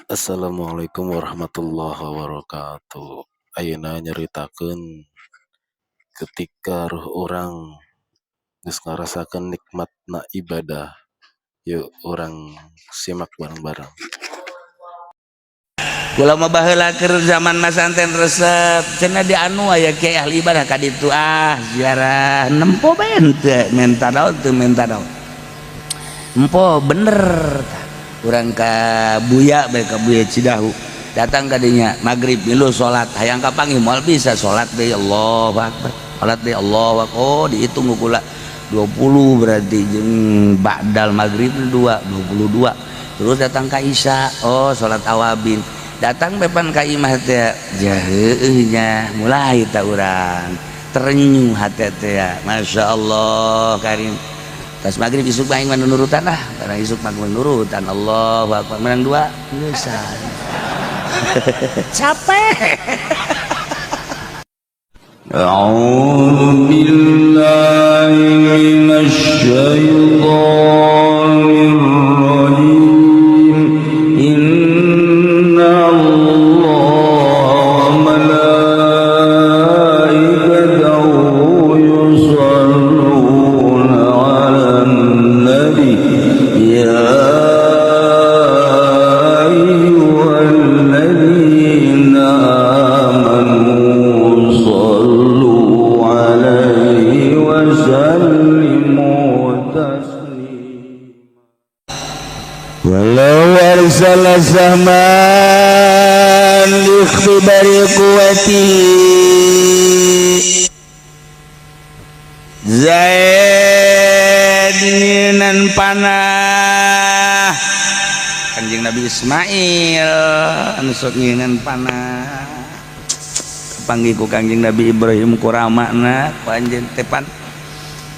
Assalamualaikum warahmatullahi wabarakatuh. Ayeuna nyaritakeun ketika ruh urang geus ngarasakeun nikmatna ibadah. Yuk urang simak bareng-bareng. Kula mah baheula keur zaman masantren resep cenah di anu aya kiai ahli ibadah ka ditu, ah, ziarah nempo bae henteu menta daun, teu menta daun. Empo bener tah. Urang ka Buya bae, ka Buya Cidahu. Datang ka dinya magrib, milu salat, hayang kapanggih moal bisa, salat deui, Allahu akbar. Salat deui, Allahu akbar. Oh, dihitung ku kula 20 berarti jeung ba'dal maghrib 2, 22. Terus datang ka Isya, oh, salat awabin. Datang bepan ka imah teh jaheueuh nya, mulai ta urang terenyuh hate teh, Masya Allah karim. Tas maghrib isuk mah aing mah nurutan, ah, karena isuk mah nurutan, Allahu akbar, menang dua geus capek. أعوذ بالله من الشيطان الرجيم. إن الله وملائكته يصلون على النبي يا أيها الذين آمنوا صلوا عليه وسلموا تسليما. ولو أرسل سهما لاختبار قوته Zaid nyieunan panah. Kanjeng Nabi Ismail anu sok nyieunan panah kapanggih ku Kanjeng Nabi Ibrahim, ku ramana ku anjeun teh pan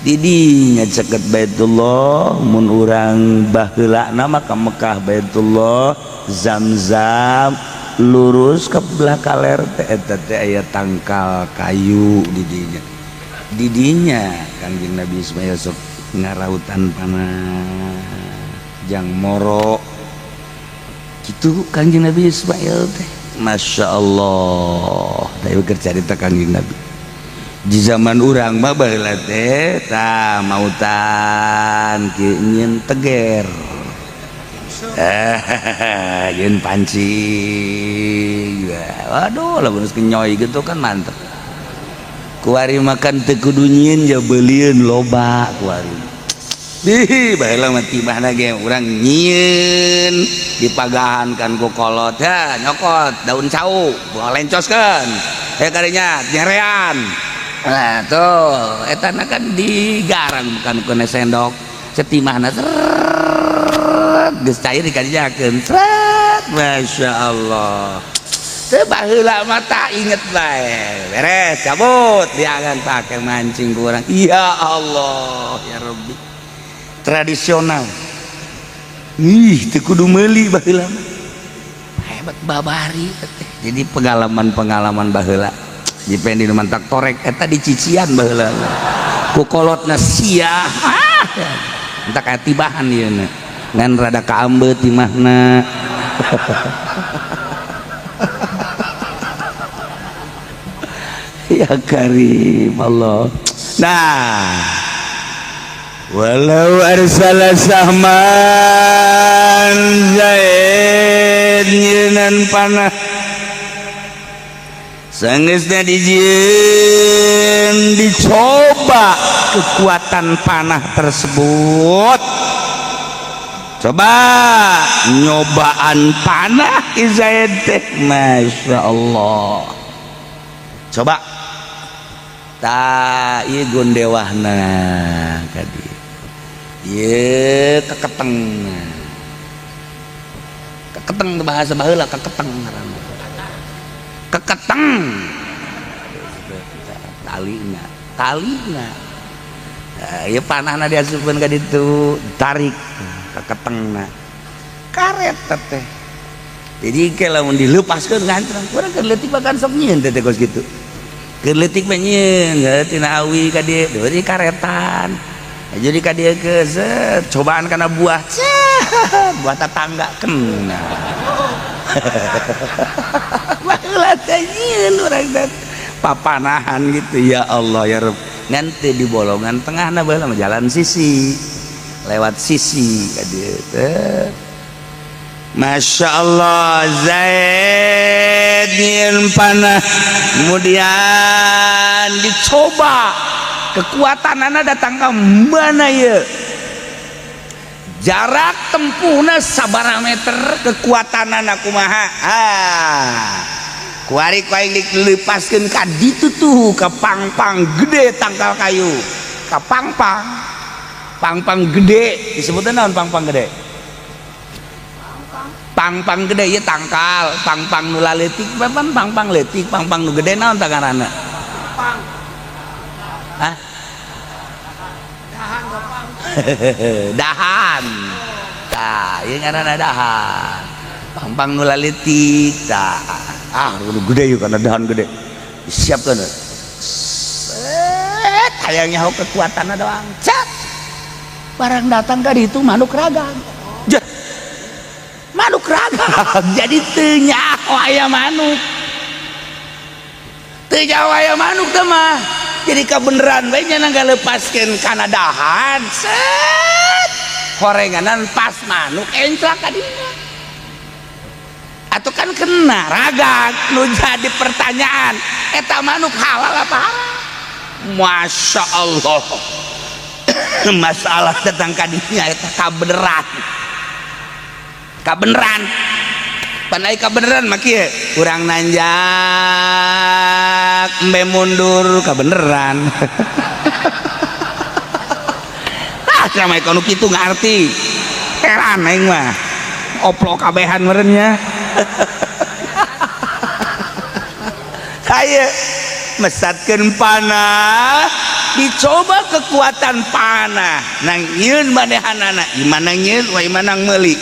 didinya caket Baitullah. Mun urang baheulana mah ka Mekah, Baitullah, Zamzam, lurus ke belah kaler teh, eta teh aya tangkal kayu di dinya. Di dinya Kanjeng Nabi Ismail sok ngarautan panah jang moro gitu Kanjeng Nabi Ismail teh. Masya Allah, tapi keur carita Kanjeng Nabi di zaman urang mah baheula teh tah mautan kieu, nyieun teger, eh, nyieun pancing. Waduh, lamun geus kenyoy gitu kan mantep. Kuari makan teu kudu nyieun, ja beulieun loba kuari. Ih, baheula mah tibahna ge urang nyieun dipagahan kan ku kolot ya, nyokot daun cau, buang lencoskeun. Eh, kadinya nyerean. Nah, tuh eta kan digarang bukan kena sendok, setimahna seret geus cair dikadijakeun seret. Masya Allah. Teu baheula mah tak inget bae, beres cabut diangan pakai mancing ku urang. Ya Allah ya Rabbi, tradisional. Ih, teu kudu meuli baheula mah, hebat babari teh. Jadi pengalaman-pengalaman baheula jipen di mantak torek eta dicician baheula ku kolotna sia, ah, entak aya tibahan ieu ngan rada kaambeut timahna. Ya karim Allah. Nah, walau arsala sahman Zaid nyieunan panah, sanggeusna dijieun, dicoba kekuatan panah tersebut. Coba nyobaan panah Zaid teh, Masya Allah. Coba ta ieu gondewahna kadi ieu keketeng. Keketeng bahasa baheula, keketeng ngaranna, keketeng talina, talina ieu panahna diasupkeun ka ditu, tarik keketengna, karet teh. Jadi ke lamun dilepaskeun ngantrang. Urang keur leutik bahkan sok nyieun teh kos kitu. Keur leutik mah nyieun tina awi ka dieu di karetan. Jadi ka dieu ke set, cobaan kana buah, cet, buah tetangga kena. Baheula teh nyieun urang teh papanahan gitu. Ya Allah ya Rabb, ngan teu di bolongan tengahna, baheula mah jalan sisi, lewat sisi ka dieu teh. Masya Allah, Zaid nyieun panah, kemudian dicoba kekuatanana datang ke mana ya, jarak tempuhna sabaraha meter, kekuatanana kumaha. Ah, kuari ku aing dilepaskeun ka ditu tuh, ka pangpang gede, tangkal kayu, ka pangpang, pangpang gede. Disebutnya naon pangpang gede? Pangpang gede ya tangkal, pangpang nu laletik, pan pangpang leutik, pangpang nu gede naon tangaranna? Hah? Dahan. Tah, ieu ngaranna dahan. Pangpang nu laletik tah. Ah, nu gede yeuh kana dahan gede. Disiapkeun. Set, hayang nyaho kekuatanna doang. Cat. Barang datang ka ditu, manuk ragang. Jah. Manuk ragang. Jadi teu nyaho aya manuk. Teu nyaho aya manuk teh mah. Jadi kabeneran bae nya lepaskeun kana dahan. Set. Horenganan pas manuk enclak ka dinya. Atau kan kena ragag. Nu jadi pertanyaan, eta manuk halal apa haram? Masya Allah, masalah tentang kadinya eta kabeneran, kabeneran pandai, kabeneran mah kieu, urang nanjak embe mundur, kabeneran. Ah, sama nu kitu ngarti, heran aing mah, oplok kabehan meureun nya. Haye, mesatkeun panah, dicoba kekuatan panah nang nyieun manehanana, imana nyieun wa imana meuli,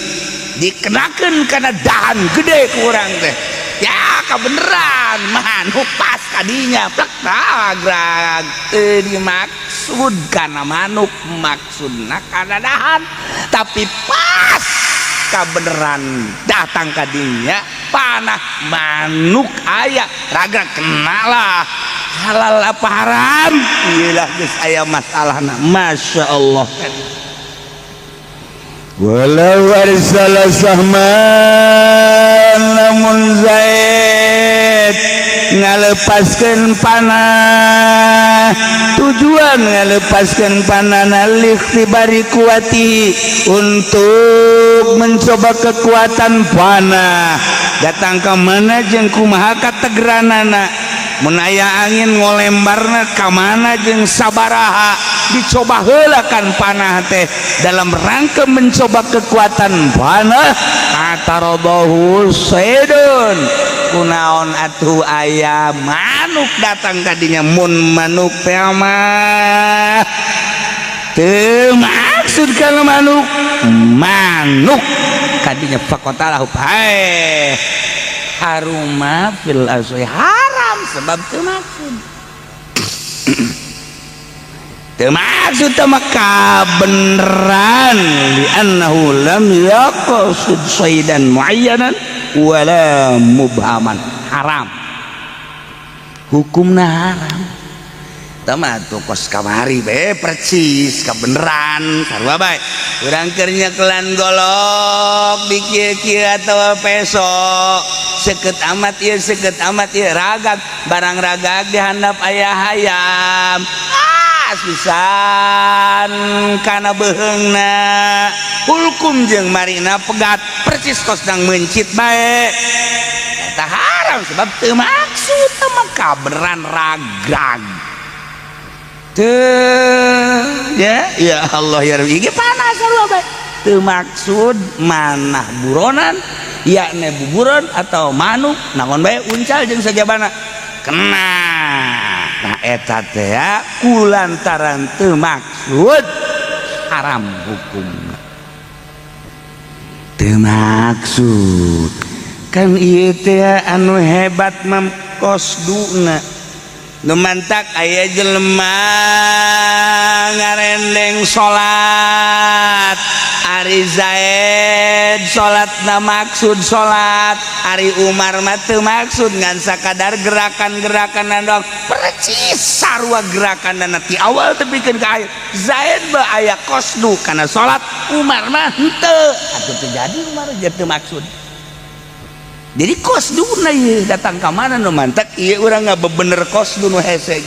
dikenakeun kana dahan gede ku urang teh ya, kabeneran manuk pas kadinya plek ragrag. Teu dimaksud kana manuk, maksudna kana dahan, tapi pas kabeneran datang kadinya panah, manuk aya, ragrag, kenalah. Halal apa haram? Iyalah, geus aya masalahna. Masya Allah. Walau arsala sahman, lamun Zaid ngalepaskeun panah, tujuan ngalepaskeun panah liikhtibari quwwati, untuk mencoba kekuatan panah datang ke mana jeung kumaha kategeranana, mun aya angin ngolembarna ka mana jeung sabaraha, dicoba heula kan panah teh. Dalam rangka mencoba kekuatan panah, atarodahu saydun, kunaon atuh aya manuk datang kadinya. Mun manuk teh mah teu maksud kana manuk, manuk kadinya, faqatalahu, hae, haruma fil asli haram, sebab teu maksud, teu maksud teh mah kabeneran, li annahu lam yaqsid saydan muayyanan wala mubhaman, haram hukumna, haram. Tama tuh kos kamari be percis kabeneran, sarua bae urang keur nyekelan golok di kieu-kieu atawa peso, seukeut amat ieu, seukeut amat ieu, ragag. Barang ragag, di handap aya hayam, ah, pisan kana beheungna, hulkum jeung marina pegat percis kos nang meuncit bae. Eta haram sebab teu maksud mah, kabeneran ragrag teu ya. Ya Allah ya Rabbi, ieu panas, sarua bae teu maksud manah buronan, yakni buburon atau manuk naon bae, uncal jeung sajabana kena. Nah, eta teh ya kulantaran teu maksud, haram hukumna. Teu maksud kan ieu teh anu hebat mah qasduna. Nu mantak aya jelema ngarendeng salat. Ari Ari Zaid salatna maksud salat, Ari Umar mah teu maksud ngan sakadar gerakan-gerakan doang. Percis sarua gerakan ti awal tepikeun ka akhir. Zaid mah aya qasdu kana salat, Umar mah henteu. Atuh teu jadi Umar teu maksud. Jadi qasduna ieu datang ka mana nu mantak ieu urang ngabebener qasdu nu hese.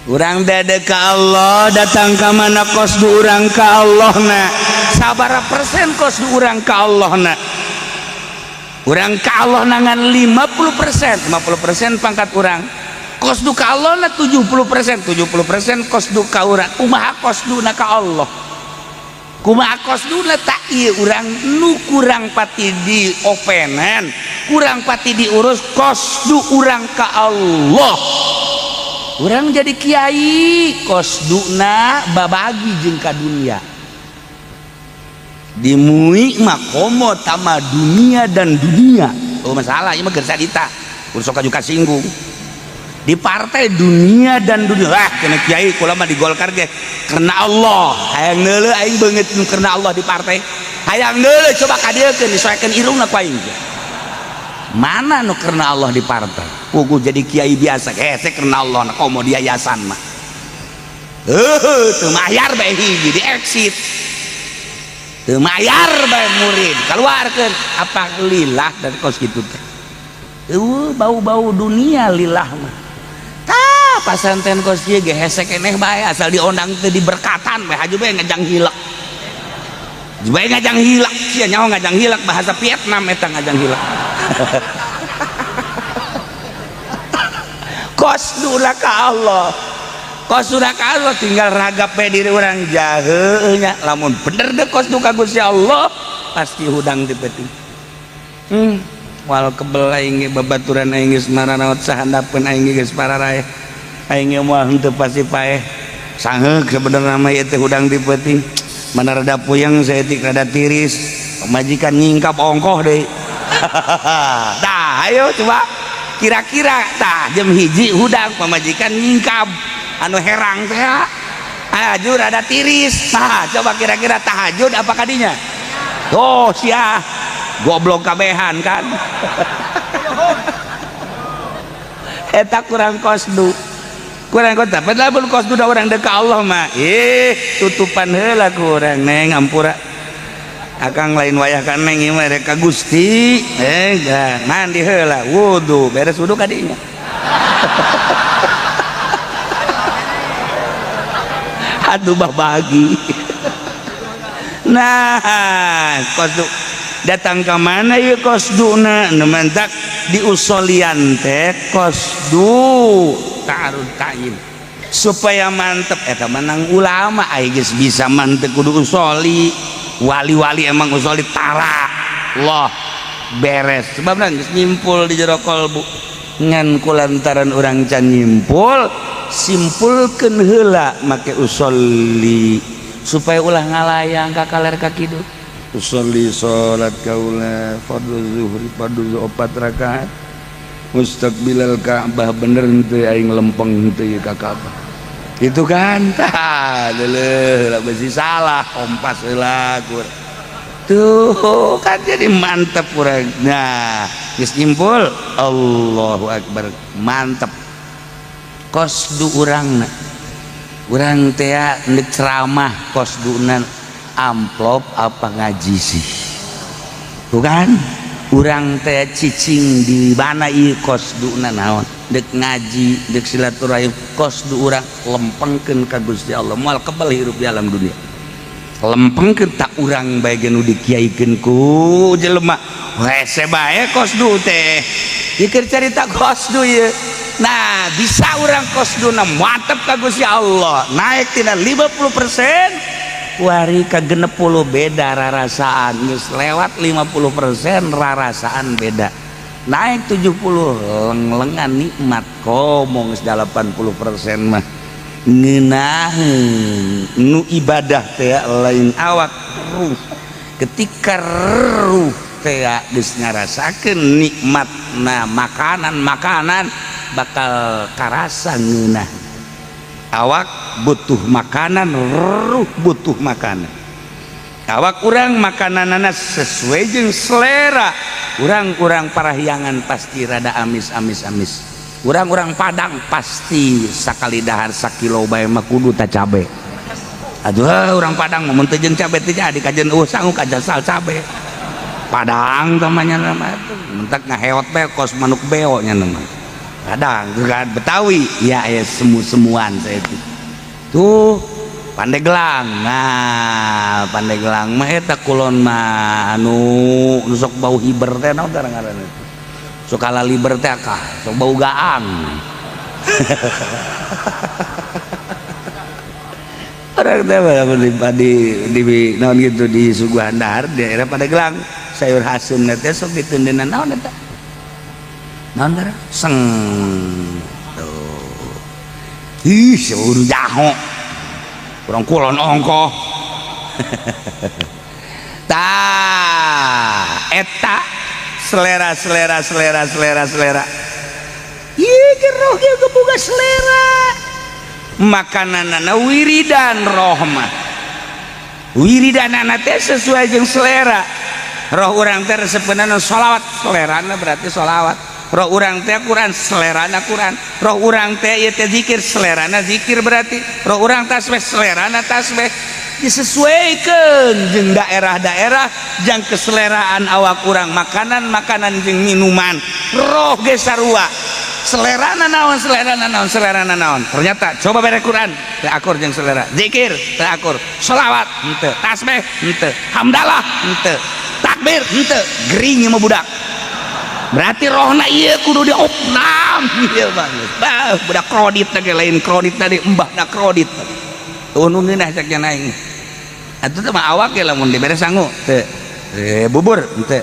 Urang dede ka Allah datang ka mana qasdu urang ka Allah na sabara persen qasdu urang ka Allah na urang ka Allah nangan 50%, 50% pangkat urang qasdu ka Allah na 70%, 70% qasdu ka urang. Kumaha qasduna ka Allah, kumaha qasduna? Tak ieu urang nu kurang pati di openan, kurang pati diurus qasdu urang ka Allah. Urang jadi kiai qasduna babagi jeung ka dunia, dimui mah komo tama dunia dan dunia. Oh masalah ieu mah geus carita sok juga singgung di partai dunia dan dunia. Wah kena kiai kula mah di Golkar ge karena Allah. Hayang neuleuh aing beungeut karena Allah di partai, hayang neuleuh coba kadieukeun disoekeun irungna ku aing. Mana nu karena Allah di partai? Puguh jadi kiai biasa hese karena Allah na komo di yayasan mah teu mayar bae hiji di exit, teu mayar bae murid keluarkeun. Apa lillah dan kos kitu teh? Bau-bau dunia lillah mah. Tah pasanten kos kieu ge hese keneh bae asal diondang teh diberkatan bae, haju bae ngajang hilak bae, ngajang hilak sia nyaho ngajang hilak bahasa Vietnam eta ngajang hilak. Qasduna ka Allah, qasduna ka Allah tinggal ragap bae diri urang jahe nya. Lamun bener deh qasdu ka Gusti Allah pasti hudang di peuting. Wal kebel aing babaturan aing geus maranaot sahandapeun aing geus pararaeh aing moal henteu pasti paeh sangeuk sebenarnya mah ieu teh hudang di peuting. Mana rada puyeng saeutik rada tiris pamajikan nyingkap ongkoh deui. Tah ayo coba kira-kira tah jam 1 hudang pamajikan nyingkap anu herang teh tahajud rada tiris. Tah coba kira-kira tahajud apa kadinya? Oh sia goblok kabehan kan. Eta kurang qasdu, kurang kota. Padahal qasdu da urang deuk ka Allah mah tutupan heula ku urang neng ampura akang lain wayah ka neng ieu mah rek ka Gusti. Mandi heula wudu beres wudu kadinya. Aduh babagi. Nah qasdu datang ke mana ieu qasduna? Nu mantak di usolian teh qasdu ta'arud ta'yin supaya mantep. Eta menang ulama ai geus bisa mantep kudu usoli. Wali-wali emang usoli tara Allah beres sebabna geus nyimpul di jero kolbu. Ngan kulantaran urang can nyimpul, simpulkeun heula make usoli supaya ulah ngalayang ka kaler ka kidul. Usolli salat kaula fardhu zuhri fardhu 4 rakaat mustaqbilal Ka'bah bener henteu aing lempeng henteu ka Ka'bah itu kan. Tah leuleh besi salah kompas heula tuh kan jadi mantep urang. Nah geus nyimpul Allahu akbar mantep qasdu urangna. Urang teh neuk ceramah qasduna amplop apa ngaji sih bukan? Urang teh cicing di mana ieu qasduna naon? Dek ngaji dek silaturahim qasdu urang lempengkeun ka Gusti Allah moal kebal hirup di alam dunia. Lempengkeun tak urang bae ge nu dikiaikeun ku jelema hese bae qasdu teh ieu keur carita qasdu ieu. Nah bisa urang qasduna mantep ka Gusti Allah naik tina 50% wari ka 60 beda rarasaan geus lewat 50% rarasaan beda naik 70 leng-lengan nikmat komo geus 80% mah ngeunaheun nu ibadah teh lain awak ruh. Ketika ruh teh geus ngarasakeun nikmatna makanan-makanan bakal karasa ngeunah. Awak butuh makanan, ruh butuh makanan. Awak urang makananana sesuai jeung selera. Urang-urang Parahyangan pasti rada amis amis amis. Urang-urang Padang pasti sakali dahar sakilo bae mah kudu ta cabe. Aduh, urang Padang mah mun teu jeung cabe teu jadi kajeun eueuh sangu kajasal cabe. Padang tamanya nama tuh mentak ngaheot bae kos manuk beo nya nama. Padang juga Betawi ya ya semu-semuan saya itu. Tuh Pandeglang. Nah, Pandeglang mah eta kulon mah anu nu sok bau hiber teh naon teh ngaranna teh. Sok kalaliber teh kah, sok bau gaang. Orang teh di naon gitu di suguhan dahar di daerah Pandeglang, sayur haseum teh sok ditundenan naon eta? Naon teh? Seng. Tuh. Ih, seueur jaho. Kurang kulon ongkoh. Tah, eta selera selera selera selera selera. Ieu ge roh ge boga selera. Makananana wiridan roh mah. Wiridanana teh sesuai jeung selera. Roh urang teh resepeunana sholawat, selerana berarti sholawat. Roh urang teh Quran, selerana Quran. Roh urang teh ieu teh zikir, selerana zikir berarti. Roh urang tasbih, selerana tasbih. Disesuaikan jeung daerah-daerah jang keseleraan awak urang, makanan-makanan jeung minuman. Roh ge sarua. Selerana naon, selerana naon, selerana naon. Ternyata coba bere Quran, teu akur jeung selera. Zikir teu akur, sholawat henteu, tasbih henteu, hamdalah henteu, takbir henteu, gering mah budak. Berarti rohna ieu kudu diopnam ieu mah. Bah, budak krodit teh lain krodit tadi embahna krodit. Tuh nu ngeunah cek nya aing. Atuh teh mah awak ge lamun dibere sangu teu. Bubur henteu.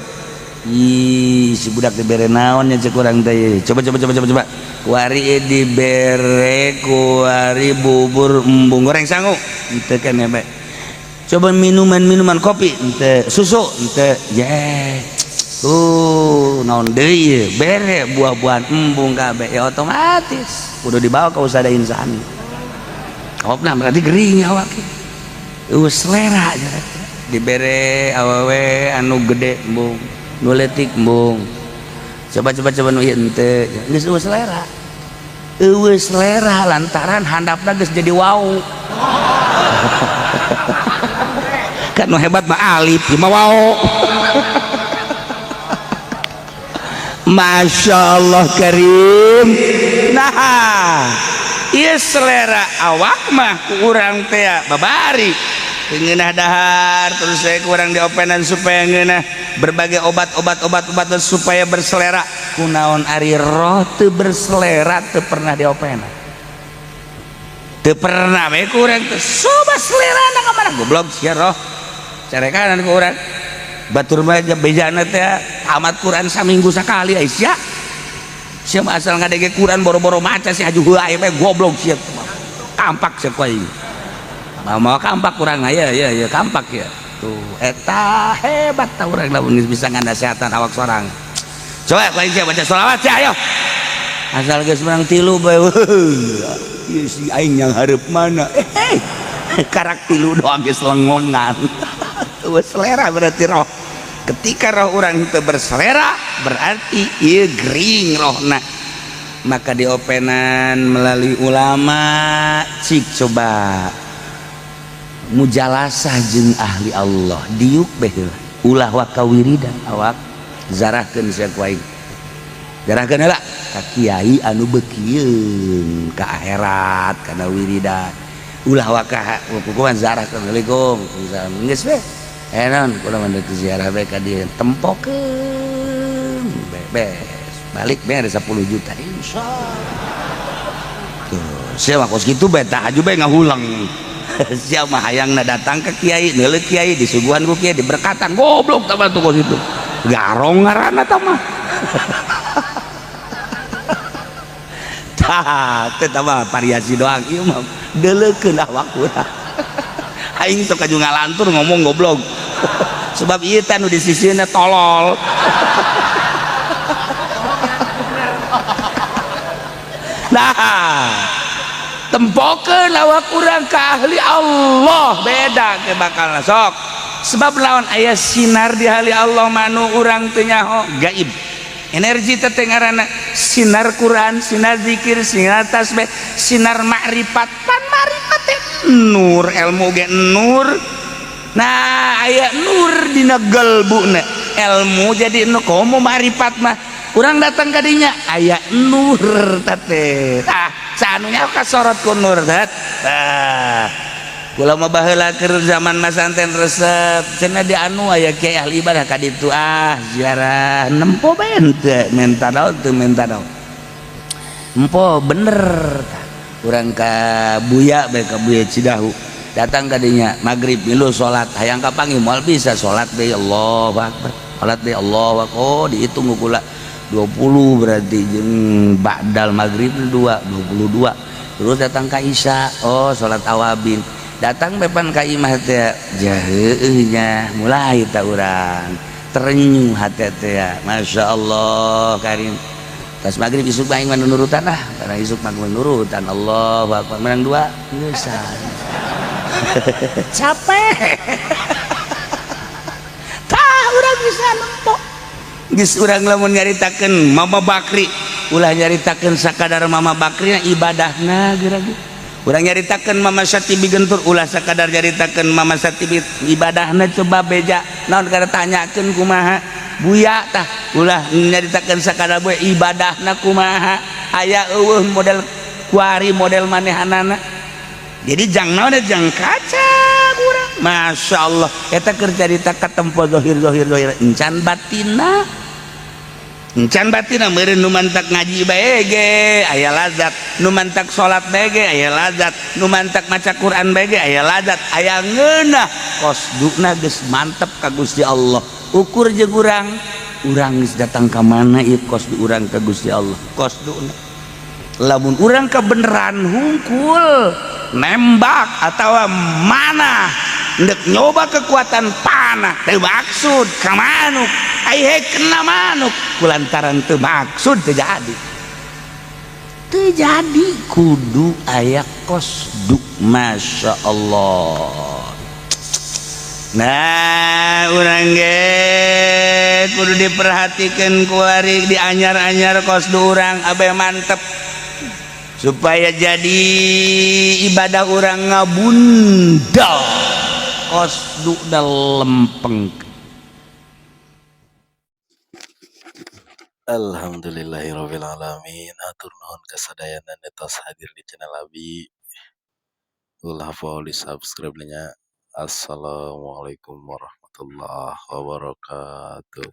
Ih, si budak dibere naon nya cek urang teh. Coba coba coba coba coba. Kuari dibere kuari bubur embung goreng sangu henteu keneh bae. Coba minuman-minuman kopi henteu, susu henteu. Ye. Naon deui bere buah-buahan embung kabeh ya otomatis kudu dibawa ke usada insani. Opna berarti gering awak eueuh selera dibere awewe anu gede embung, nu leutik embung. Coba coba coba nu ieu henteu, geus eueuh selera. Eueuh selera lantaran handapna geus jadi wau. Kan nu hebat mah alif, ieu mah wau. Masya Allah Karim. Nah, ieu selera awak mah ku urang teh babari ngeunah dahar terus saya kurang diopenan supaya ngeunah berbagai obat-obat obat-obat supaya berselera. Kunaon ari roh teu berselera teu pernah diopenan. Teu pernah we ku urang teh coba selerana ka mana goblok sia roh. Carekanan ku urang. Batur mah bejana teh tamat Quran saminggu sakali ai sia. Sia mah asal ngadege Quran boro-boro maca sia aju heula bae goblok sia. Kampak sia ku aing. Mau kampak kurang aya ya ya kampak ya. Tuh eta hebat ta urang lamun geus bisa nganasehatan awak sorang. Coba ku aing sia baca sholawat sia ayo. Asal geus menang tilu bae. Ieu si aing yang hareup mana? Karak tilu doang geus lengongan. Selera berarti roh. Ketika roh orang itu berselera berarti ieu gering rohna. Maka diopenan melalui ulama cik coba mujalasah jeung ahli Allah diuk beh ulah waka wiridan awak zarahkeun sia ku aing. Zarahkeun heula ka kiai anu beukieun ka akhirat kana wiridan. Ulah waka hukuman zarahkeun. Assalamualaikum geus we. Naon kula mah deuk ziarah bae ka dieu tempokeun bebes balik bae ada 10 juta insyaallah. Tuh sia mah kos kitu bae tah aju bae ngahulang. Sia mah hayangna datang ke kiai neuleuh kiai disuguhan ku kiai diberkatan goblok tah mah tuh kos kitu garong ngaranna tah mah. Tah teh mah variasi doang ieu mah deuleukeun awak urang. Aing sok kaju ngalantur ngomong goblok. Sebab ieu teh nu di sisina tolol. Nah, tempokeun awak urang ka ahli Allah beda ke bakal sok. Sebab lawan aya sinar di hali Allah manu urang teu nyaho, gaib. Energi teh ngaranna sinar Quran, sinar zikir, sinar tasbih, sinar makrifat. Pan makrifat teh nur, ilmu ge nur. Nah, aya nur dina galbuna, ilmu jadi nu komo makrifat mah urang datang ka dinya aya nur teh. Tah, sanunya kasorot ku nur teh. Tah, kula mah baheula keur zaman masanten resep cenah di anu aya kiai ahli ibadah ka ditu, ah, ziarah nempo bae henteu menta daun, teu menta daun, empo bener. Tah, urang ka Buya bae, ka Buya Cidahu, datang ka dinya maghrib, milu salat, hayang kapanggih moal bisa, salat deui, Allahu akbar, salat deui, Allahu akbar. Oh, dihitung kula 20, berarti jeung ba'dal maghrib 2, 22. Terus datang ka Isya, oh, salat awabin, datang bepan ka imah teh jaheueuh nya, mulai ta urang terenyuh hate teh, Masya Allah karim. Tas maghrib, isuk mah aing mah nurutan, ah, karena isuk mah nurutan, Allahu akbar, menang dua geus capek. Tah, urang bisa nempo geus. Urang lamun nyaritakeun Mama Bakri, ulah nyaritakeun sakadar Mama Bakri ibadahna geura. Urang nyaritakeun Mama Satibi Gentur, ulah sakadar nyaritakeun Mama Satibi ibadahna, coba beja naon kada tanyakeun kumaha. Buya tah, ulah nyaritakeun sakadar buya ibadahna kumaha, aya eueuh model kuari, model manehanana. Jadi jang naon, jang kaca urang. Masya Allah, eta keur carita katempo zahir zahir zahir, encan batina, encan batina meureun. Nu mantak ngaji bae ge aya lazat, nu mantak salat bae ge aya lazat, nu mantak maca Quran bae ge aya lazat, aya ngeunah. Kosduna geus mantep ka Gusti Allah. Ukur jeung urang, urang geus datang ka mana ieu kosdu urang ka Gusti Allah. Kosduna lamun urang kebenaran hungkul nembak atau mana ndek nyoba kekuatan panah, teu maksud ka manuk, ai kena manuk kulantaran teu maksud, teu jadi, teu jadi. Kudu aya kosdu. Masya Allah. Nah, urang ge kudu diperhatikan kuari, dianyar-anyar kosdu urang abe mantep supaya jadi ibadah urang ngabundal, kosdu lempeng. Alhamdulillahirabbil alamin. Hatur nuhun kasadayana tos hadir di channel abi. Ulah poho di subscribe nya. Assalamualaikum warahmatullahi wabarakatuh.